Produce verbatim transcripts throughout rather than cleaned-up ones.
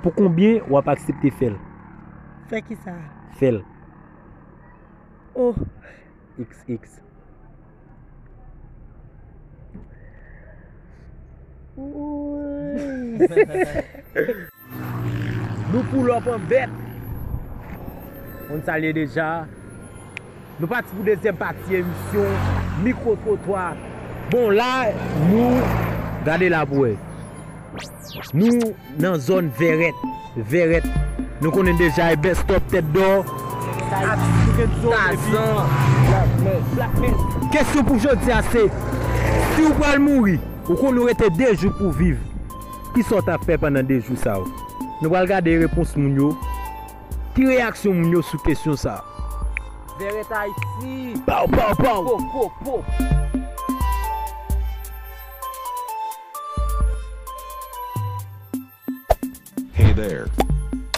Pou konbyen w ap aksepte fè l? Fè kisa? Fè l. Oh. X X. Wouyy. Nou pull up an bèt. Moun salye deja. Nou pati pou dezyèm pati emisyon Mikwo Twotwa. Bon, la, nou, gade la pou wè. Nou nan zòn Vèrèt. Vèrèt. Nou konnen deja e Best Top, Tèt Dò, Tazan. Black Men. Kesyon pou jodi a se, si w pral mouri, ou konnen w rete de jou pou w viv, kisa w t ap fè pandan de jou sa yo? Nou pral gade repons moun yo. Ki reyaksyon moun yo sou kesyon sa? Vèrèt Ayiti. Pow, pow, pow. Po, po, po. Hey there.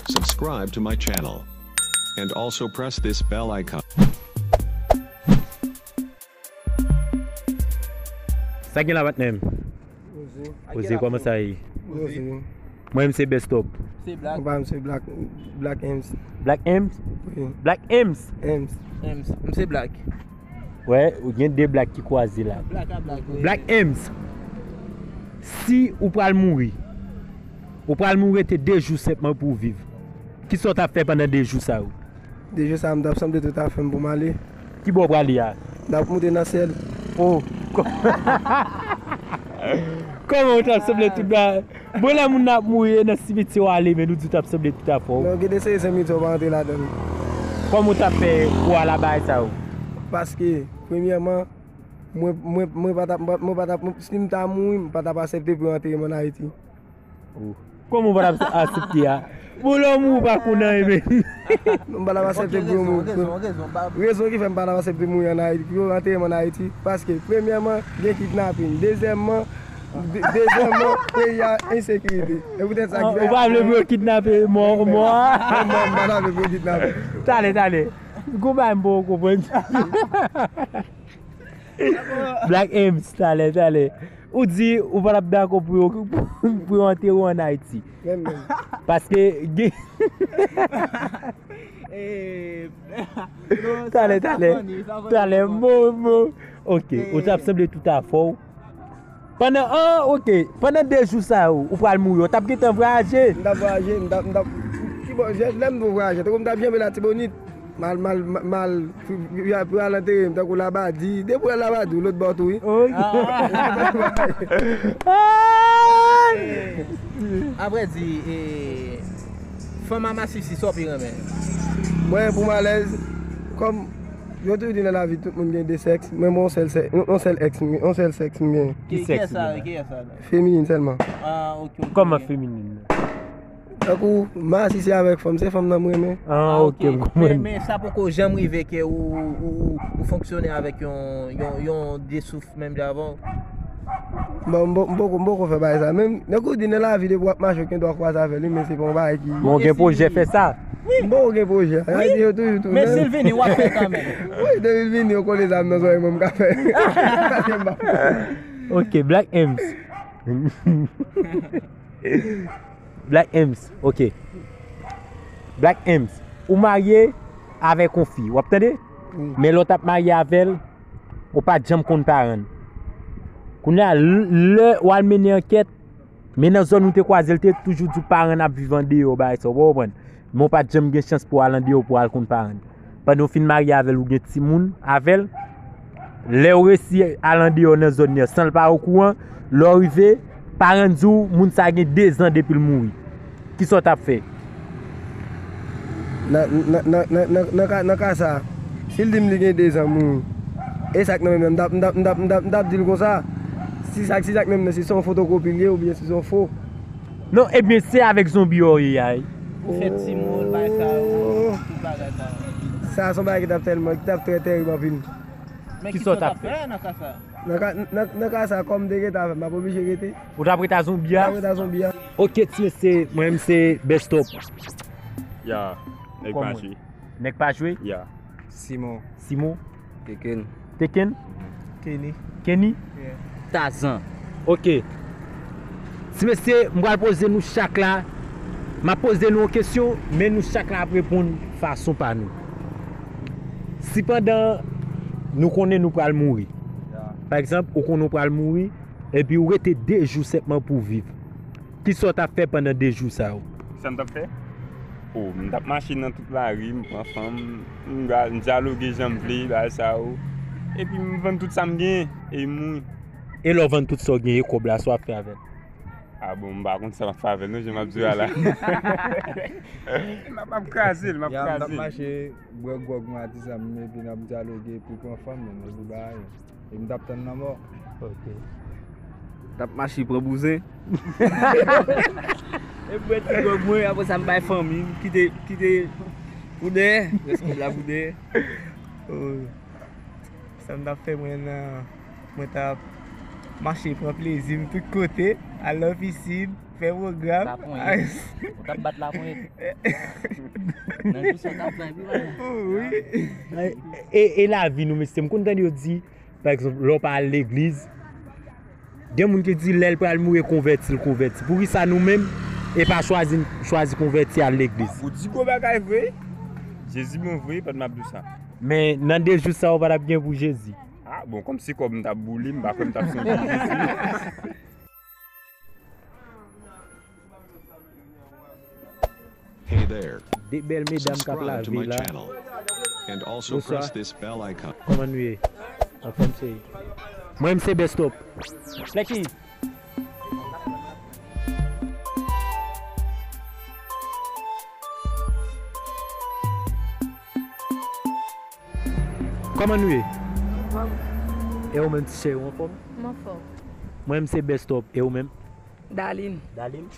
Subscribe to my channel. And also press this bell icon. Sa gen la patnè m? Oze. Oze, kòman sa ye? Oze. Mwen, m se Best Top. Se Black. Mwen pa, m se Black, Black Ems. Black Ems? Wi. Black Ems? Ems. Ems. M se Black. Wè, ou gen de Black ki kwaze la. Black a Black, wi. Black Ems. Si ou pral mouri, ou pral mouri rete de jou senpman pou w viv. Kisa w t ap fè pandan de jou sa yo? De jou sa, m t ap sanble tout afè m pou m ale. Ki bò w prale a? M t ap moute nan syèl. Oh. Kòman w t ap sanble tout bagay? Bon, lè moun nan ap mouri, e nan simetyè w ale, men nou di w t ap sanble tout afè w. Non, gen de seri senpitye w pa rantre ladan l. Kòman w t ap fè pou w al a bagay sa yo? Paske, premyèman, mwen, mwen, mwen pa t ap, mwen pa t ap, si m ta mouri, m pa t ap aksepte pou yo antere m ann Ayiti. Oh. Kòman w pa t ap aksepte a? Bon, lè w mouri, w pa konn anyen, men. M pa t ap aksepte pou yo mouri. Rezon ki fè m pa t ap aksepte mouri ann Ayiti, pou yo antere m ann Ayiti, paske, premyèman, gen kidnapin. Dezyèmman, de-, dezyèmman, peyi a ensekirite. E poutèt sa ki fè. Ou pa vle pou yo kidnape mò, mò a? Non, non, m pa ta vle pou yo kidnape. Talè, talè. Gon bagay m poko konprann. Black Ems, talè, talè. Ou di ou pa t ap dakò pou yo, pou yo antere w ann Ayiti. Menm, menm. Paske gen... Eh, non, talè, sa, sa talè. Funny, sa funny, talè, sa funny. Mo, mo. Ok, eh, ou t ap sanble tout afè w. Pandan, ah, ok, pandan de jou sa yo, ou pral mouri, ou t ap gentan vwayaje? M t ap vwayaje, m t ap, m t ap, ki bò, lè m vwayaje, tankou m t ap janbe Latibonit. M al, m al, m al, pou, pou, pou al antere m, tankou Labadi. Depi w al Labadi, w lòt bò tou, wi. Ok. Ah. Avrèdi, e, fanm a masisi, sa w pi renmen? Mwen, pou m alèz, kòm yo toujou di nan lavi, tout moun gen de sèks, men mwen, yon sèl sè-, yon, yon sèl èks, m gen, yon sèl sèks m gen. Ki sèks ou gen? Kiyès sa? Feminin sèlman. Ah, ok, ok. Kòman feminin? Tankou, m asiste avèk fanm, se fanm nan m renmen. Ah, ok, m konprann. Men, men sa poko janm rive ke ou, ou, ou, ou fonksyone avèk yon, yon, yon de souf menm jan avè w? Bon, m po-, m poko, m poko fè bagay sa. Men, tankou di nan lavi, depi w ap mache, ou gen dwa kwaze avè li, men se pa yon bagay ki... Bon, gen pwojè fè sa? M poko gen pwojè. Wi. Yo toujou tounen. Men si l vini, w ap fè kanmenm. Wi, depi l vini, yo kole zam nan zòrèy mwen, m ka fè. Ok, Black Ems. Black Ems, ok. Black Ems, ou marye avèk yon fi, w ap tande? Wi. Men lè w t ap marye avè l, ou pa t janm konn paran l. Kounye a, l-, lè w al mennen ankèt, men nan zòn ou te kwaze l, te toujou di w paran l ap viv andeyò, bagay sa, w pa konprann? Men w pa t janm gen chans pou w al andeyò pou w al konn paran l. Pandan w fin marye avè l, ou gen timoun avè l. Lè w resi al andeyò nan zòn li an san l pa okouran, lè w rive, paran l di w moun sa gen dezan depi l mouri. Kisa w t ap fè? Nan, nan, nan ka, nan ka sa, si l di m li gen dezan mouri, e sa k nan men m nan, m t ap, m t ap, m t ap, m t ap, m t ap di l konsa, si sa, si sa k nan men m nan, si se yon fotokopi l ye oubyen si se yon fo. Non, ebyen, se avèk zonbi yo ye a. Pou fè timoun, bay sa yo, tout bagay sa yo. Sa se yon bagay ki t ap tèlman, ki t ap trè tèrib anpil. Men kisa w t ap fè nan ka sa? Nan ka, nan, nan ka sa, kòm m te gentan avè l, m ap oblije rete. Ou t ap rete a zonbi a? M t ap rete a zonbi a. Ok, ti mesye, mwen menm se Best Top. Ya, nèg pa jwe. Nèg pa jwe? Ya. Simon. Simon? Teken. Teken? Kenny. Kenny? Yeah. Tazan. Ok. Ti mesye, m pral poze nou chak la M ap poze nou yon kesyon, men nou chak la ap reponn fason pa nou. Si pandan nou konnen nou pral mouri, pa egzanp, ou konnen ou pral mouri, epi ou rete de jou senpman pou w viv, kisa w t ap fè pandan de jou sa yo? Sa m t ap fè? O, m t ap mache nan tout lari, m pran fanm, m ga-, m dyaloge jan m vle, bagay sa yo. Epi m vann tout sa m genyen, e m mouri. E lè w vann tout sa w genyen, e kòb la, sa w ap fè avè l? A bon, m pa konn sa m ap fè avè l non, jan m ap di w a la. M ap, m ap kraze l, m ap Ya, m t ap kraze l. Mache, bwè gwòg mwen a ti sa m, epi n ap dyaloge, epi pran fanm, men mwen di bagay. Epi m t ap tann lanmò. Ok. T ap mache pran bouzen. Epi bwè ti gwòg mwen, apre sa m bay fanmi m, kite, kite pou dèyè, rès kòb la pou dèyè. Oh. Sa m t ap fè mwen nan, mwen t ap mache pran plezi m tout kote, al nan pisin, fè pwogram. Taponye. Ou t ap bat laponyèt. Nan jou sa w t ap bay pi mal. Oh, wi. E, e lavi nou, mesye, m konn tande yo di, pa egzanp, lè w pa al legliz, gen moun ki di lè l pral mouri konvèti, l konvèti. Poukisa nou menm, e pa chwazi, chwazi konvèti al legliz? Ou di gwo bagay vre. Jezi mwen vre, pa t m ap di w sa. Men nan de jou sa yo pa t ap gen pou Jezi. Ah, bon, kòm se kòb m t ap boule, m pa kwè m t ap sonje Jezi. Hey there. De bèl medam k ap lave la. Bonswa. Kòman nou ye? Anfòm, cheri? Mwen, m se Best Up. Flecky. Kòman nou ye? Anfòm. E ou menm, ti cheri, ou anfòm? M anfòm. Mwen, m se Best Up. E ou menm? Darline. Darline?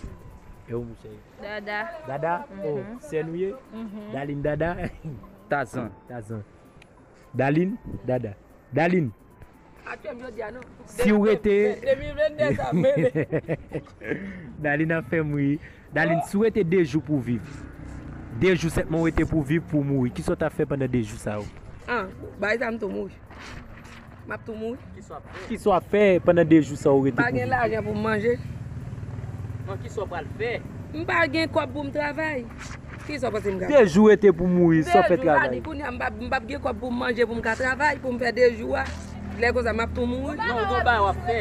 E ou, mon cheri? Dada. Dada? Oh, sè nou ye? Mhm. Darline, Dada? Tazan. Tazan. Darline, Dada. Darline. Si w rete Darline ap fè m ri. Darline, si w rete de jou pou w viv, de jou sèlman w rete pou w viv, pou w mouri, kisa w t ap fè pandan de jou sa yo? Ah, bay sa m tou mouri. M ap tou mouri. Kisa w ap fè pandan de jou sa w rete pou w viv? M pa gen lajan pou m manje. Non, kisa w pral fè? M pa gen kòb pou m travay. Kisa w panse m ka fè? De jou rete pou mouri san fè travay. Kounye a m p ap, m p ap gen kòb pou m manje, pou m ka travay, pou m fè de jou a. Lè konsa, m ap tou mouri. Non, ou gon bagay w ap fè.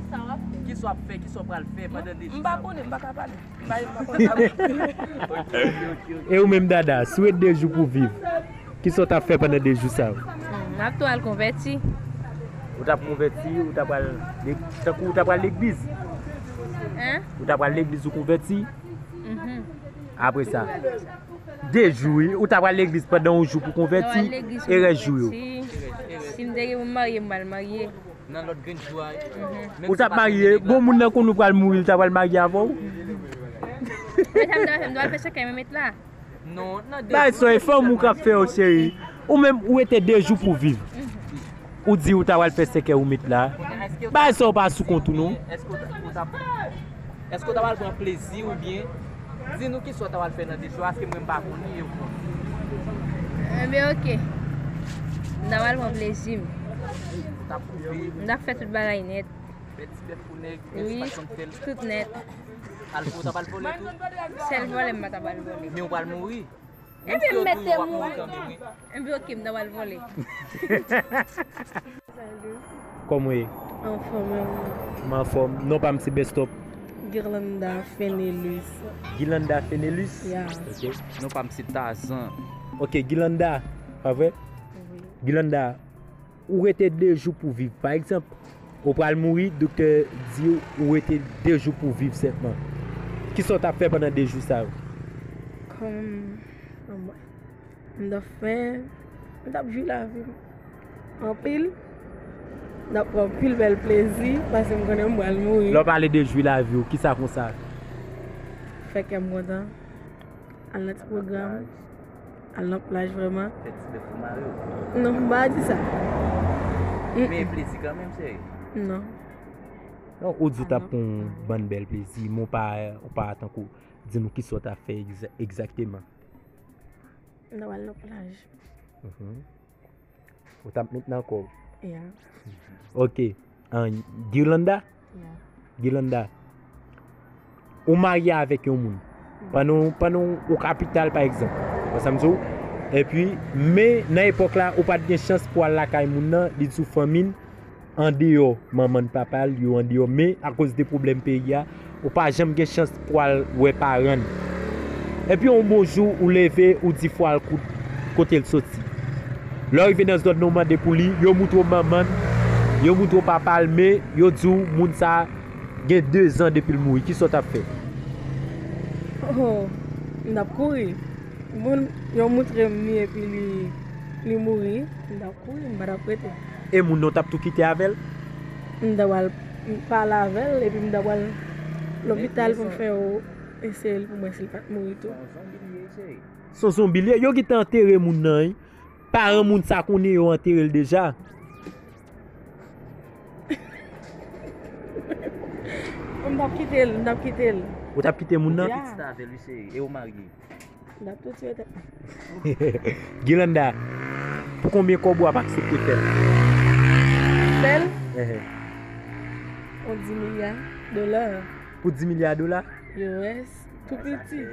Kisa w ap fè? Kisa w ap fè? Kisa w pral fè pandan de jou sa? M pa konnen, m pa ka pale. M pa, m pa konnen. E ou menm, Dada, si w ret de jou pou viv, kisa w t ap fè pandan de jou sa yo? Hmm, m ap tou al konvèti. Ou t ap konvèti, ou t ap al, tankou ou t ap al legliz? Hein? Ou t ap al legliz, ou konvèti? Mhm. Apre sa, de jou, wi, ou t ap al legliz pandan yon jou pou konvèti, e rès jou yo? Si m te gen pou m marye, m pral marye. Nan lòt grenn jou a. Mhm. Ou t ap marye, bon, moun nan konn ou pral mouri, li ta pral marye avè w? Men sa m ta fè, m ta pral fè sèkèy mwen met la. Non, nan de jou. Bagay sa, e fanm ou k ap fè yo, cheri. Ou menm, ou rete de jou pou viv. Ou di ou ta pral fè sèkèy ou met la. Bagay sa, ou pa sou kont ou, non. Èske ou ta, ou ta, èske ou ta pral pran plezi oubyen di nou kisa w ta pral fè nan de jou a, paske mwen m pa konnen yo. Enben, oke. M ta pral pran plezi m. Ou t ap koupe. M t ap fè tout bagay nèt. Fè ti bèf pou nèg, nèg ki pa t konn fè l. Wi, tout nèt. Al, ou t ap al vòlè tou? Sèl vòlè m pa t ap al vòlè. Men ou pral mouri. Ebyen, m mèt te mouri. Ebyen, oke, m ta pral vòlè. Kòman w ye? Anfòm, e ou? M anfòm. Non pa m se Best Up. Guirlanda Fenelus. Guirlanda Fenelus? Ya. Ok. Non pa m se Tazan. Ok, Guirlanda, pa vre? Wi. Guirlanda, ou rete de jou pou viv. Pa egzanp, ou pral mouri, doktè di w ou rete de jou pou viv sèlman. Kisa w t ap fè pandan de jou sa yo? Kòm, m t ap fè, m t ap jwi lavi m anpil. M t ap pran anpil bèl plezi, paske m konnen m pral mouri. Lè w pale de jwi lavi w, kisa konsa? Fè kè m kontan. Al nan ti pwogram. Al nan plaj vrèman. Fè ti bèf pou mari w. Non, m pa di sa. Men plezi kanmenm, cheri. Non. Non, ou di w t ap pran yon bann bèl plezi, men w pa, w pa tankou di nou kisa w t ap fè egza-, egzakteman. M t ap al nan plaj. Mhm. Ou t ap met nan kò w? Ya. Ok. An, Guirlanda? Ya. Guirlanda, ou marye avèk yon moun. Pandan, pandan ou kapital, pa egzanp. Wè sa m di w? Epi, men nan epòk la, ou pa t gen chans pou al lakay moun nan, li di w fanmi l, andeyò manman n, papa l, yo andeyò, men akoz de pwoblèm peyi a, ou pa janm gen chans pou al wè paran n. Epi yon bon jou, ou leve, ou di fò al kout kote l soti. Lè w rive nan zòn nan, ou mande pou li, yo moutre w manman n, yo moutre w papa l, men yo di w moun sa a gen dezan depi l mouri. Kisa w t ap fè? Oh, m t ap kouri. Moun, yo moutre m li epi li, li mouri, m t ap kouri, m pa t ap rete. E moun nan, w t ap tou kite avè l? M ta pral pale avè l, epi m ta pral lopital pou m fè yo eseye l pou m wè si l pa t mouri tou. Se yon zonbi l ye. Yo gentan antere moun nan, wi. Paran moun sa konnen yo antere l deja. M t ap kite l, m t ap kite l. Ou t ap kite moun nan? Ya. Pitit avè l, wi, cheri. E ou marye? M t ap tou tiye tèt mwen. Guilanda, pou konbyen kòb w ap aksepte fè l? Fè l? Ehe. Pou di milya dola. Pou di milya dola? U S, tou piti.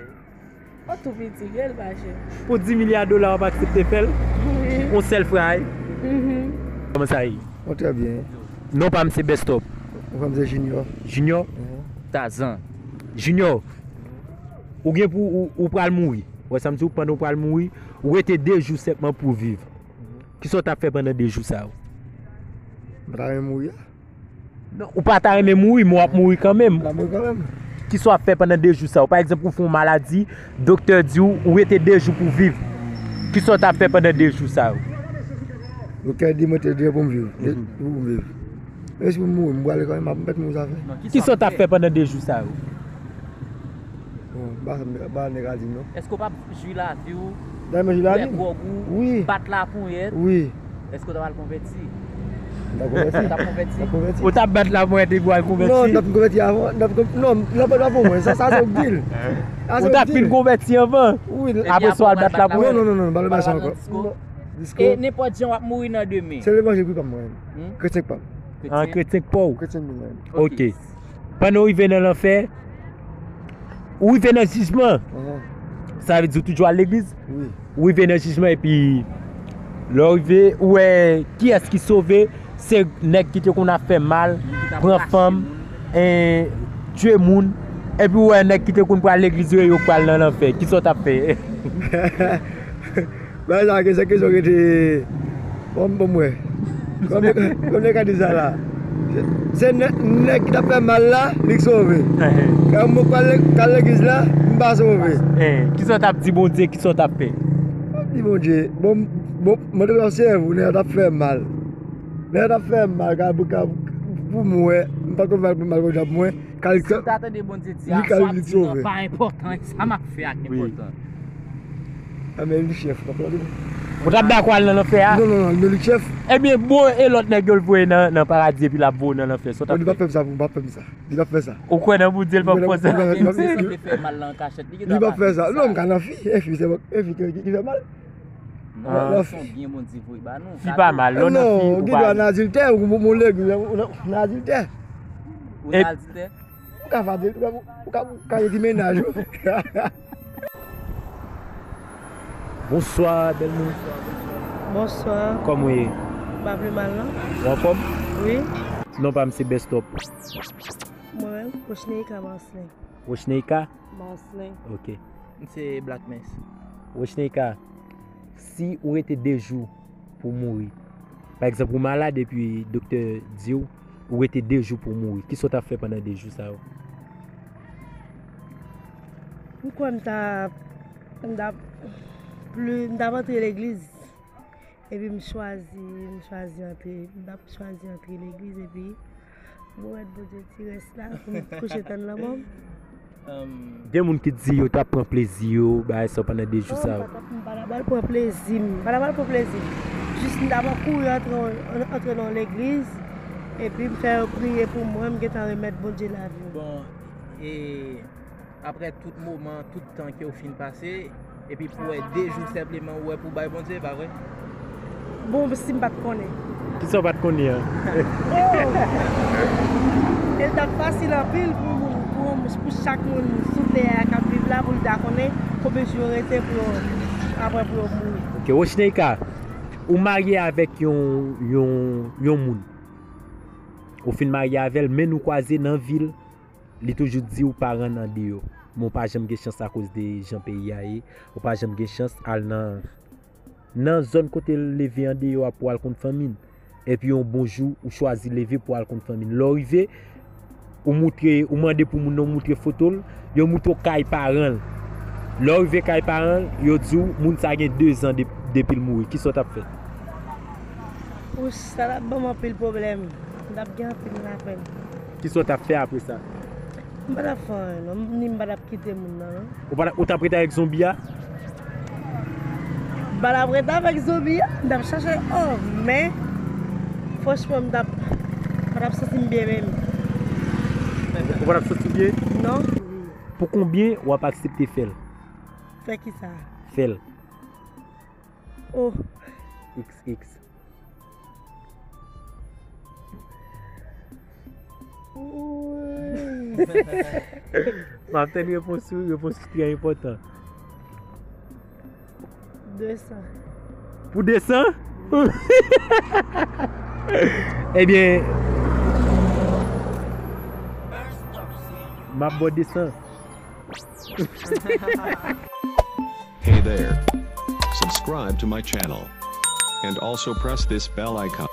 Oh, tou piti, vre l pa chè. Pou di milya dola, w ap aksepte fè l? Wi. Yon sèl fwa, wi? Mhm. Kòman sa ye? Mwen trè byen. Non pa m se Best Up. Mwen se Junior. Junior? Mhm. Tazan. Junior, ou gen pou ou, ou pral mouri. Wè sa m di w, pandan w pral mouri, ou rete de jou senpman pou w viv. Mhm. Kisa w t ap fè pandan de jou sa yo? Mwen ta renmen mouri a. Non, ou pa ta renmen mouri, men w ap mouri kanmenm. M ap mouri kanmenm. Kisa w ap fè pandan de jou sa yo? Pa egzanp, ou fè yon maladi, doktè di w, ou rete de jou pou w viv. Kisa w t ap fè pandan de jou sa yo? Doktè di mwen te de pou m viv. De pou m viv. Men si pou m mouri, m prale kanmenm, m ap mèt mouri sa fè. Kisa w t ap fè pandan de jou sa yo? Bon, m pa, m pa nèg a di m non. Èske w p ap jwi lavi w? Dayè mwen jwi lavi m. Bwè gwòg ou, wi, bat laponyèt? Wi. Èske w t ap al konvèti? M t ap konvèti. Ou t ap konvèti? M t ap konvèti. Ou t ap bat laponyèt epi w al konvèti? Non, m t ap konvèti avan. M t ap kon-, non, laponyèt pa pou mwen. Sa, sa se dil. Ou t ap fin konvèti anvan? Wi. Apre sa w al bat laponyèt? Non, non, non, non, m pa nan sa ankò. E nenpòt jan w ap mouri nan demen. Se levanjil ki pa m mwen. Hmm? Kretyen k pa m. An, kretyen k pa w? Kretyen m mwen. Ok. Pandan w rive nan lanfè, ou rive nan jijman. Sa vle di ou toujou al legliz? Wi. Ou rive nan jijman epi lè w rive, ou wè kiyès ki sove, se nèg ki te konn ap fè mal, pran fanm, e, tiye moun, epi ou wè nèg ki te konn pral legliz yo, yo pral nan lanfè. Kisa w t ap fè? Bagay sa, kesyon, kesyon ki te, bon, bon, mwen. Kòm, kòm yo ka di sa la. Se, se nè-, nèg ki t ap fè mal la, li k sove. Ehe. Kòm mwen k al, k al legliz la, m pa sove. Ehe. Kisa w t ap di Bondye, kisa w t ap fè? M ap di Bondye, bon, bon, mwen te konn sèvi w, nèg la t ap fè mal. Nèg la t ap fè mal, ka, ka, pou mwen, m pa t konn fè mal pou mal Bondye ap mwen. Si w ta tande Bondye di a, sa w ap di nan pa enpòtan, e sa m ap fè a k enpòtan. A, men li chèf, w ap tande. Ou t ap dakò al nan lanfè a? Non, non, non, men li chèf. Ebyen, bon, e lòt nèg yo l voye nan, nan paradi epi l ap voye w nan lanfè, sa w t ap fè? Li p ap fè m sa, li p ap fè m sa. Li p ap fè sa. Ou kwè nan Bondye l p ap fè sa? Menm si l te fè mal la an kachèt, li gentan pa fè sa. Non, m ka nan fi, e fi, se, e fi ki, ki, ki fè mal. Non, se yon byen Bondye voye ba nou. Fi pa mal, lè w nan fi, ou pa mal. Non, gen dwa nan adiltè, ou, ou, ou legliz, ou nan, nan adiltè. Ou nan adiltè? Ou ka fè adiltè, ou ka, ou ka, ou ka rete mennaj ou. Bonswa, bèl moun. Bonswa. Kòman w ye? Pa pi mal, non. Ou anfòm? Wi. Non pa m se Best Up. Mwen menm, Rochneika Marcelin. Rochneika? Marcelin. Ok. M se Black Mens. Rochneika, si ou rete de jou pou w mouri, pa egzanp, ou malad epi doktè di w, ou rete de jou pou w mouri, kisa w t ap fè pandan de jou sa yo? M kwè m t ap, m t ap pli, m t ap antre legliz. Epi m chwazi, m chwazi antre, m t ap chwazi antre legliz epi m remèt Bondye ti rès la pou m kouche tann lanmò m. Gen moun ki di yo t ap pran plezi yo, bagay sa yo pandan de jou sa yo. Non, m pa t ap, m pa t ap al pran plezi m, m pa t ap al pran plezi m. Jis m t ap kouri antre, antre nan yon legliz, epi m fè yo priye pou mwen, m gentan remèt Bondye lavi m. Bon, e Apre tout moman, tout tan ke w fin pase, epi pou wè de jou senpleman ou wè pou bay Bondye, pa vre? Bon, si m pa t konnen. Kisa w pa t konnen an? Oh! E l t ap fasil anpil pou, pou, pou chak moun sou tè a k ap viv la pou l Yo rete pou yo, apre pou yo mouri. Ok, Rochneika, ou marye avèk yon, yon, yon moun. Ou fin marye avè l, men nou kwaze nan vil, li toujou di ou pa rann andeyò. Men ou pa janm gen chans akoz de jan peyi a ye. Ou pa janm gen chans al nan, nan zòn kote l leve andeyò a pou al konn fanmi l. Epi yon bon jou, ou chwazi leve pou al konn fanmi l. Lè w rive, ou moutre, ou mande pou moun nan moutre foto l, yo moutre w kay paran l. Lè w rive kay paran l, yo di w, moun sa gen dezan de-, depi l mouri. Kisa w t ap fè? Wouch, sa t ap ban m anpil pwoblèm. M t ap gen anpil lapenn. Kisa w t ap fè apre sa? M pa t ap fè anyen, non. Ni m pa t ap kite moun nan, non. Ou pa t ap, ou t ap rete avèk zonbi a? M pa t ap rete avèk zonbi a. M t ap chache, oh, men, franchman, m t ap, m pa t ap santi m byen menm. Ou pa t ap santi w byen? Non. Pou konbyen w ap aksepte fè l? Fè kisa? Fè l. Oh. X X. M ap tann repons ou, repons ou trè enpòtan. De san. Pou de san? Ebyen, m ap ba w de san. Hey there. Subscribe to my channel. And also press this bell icon.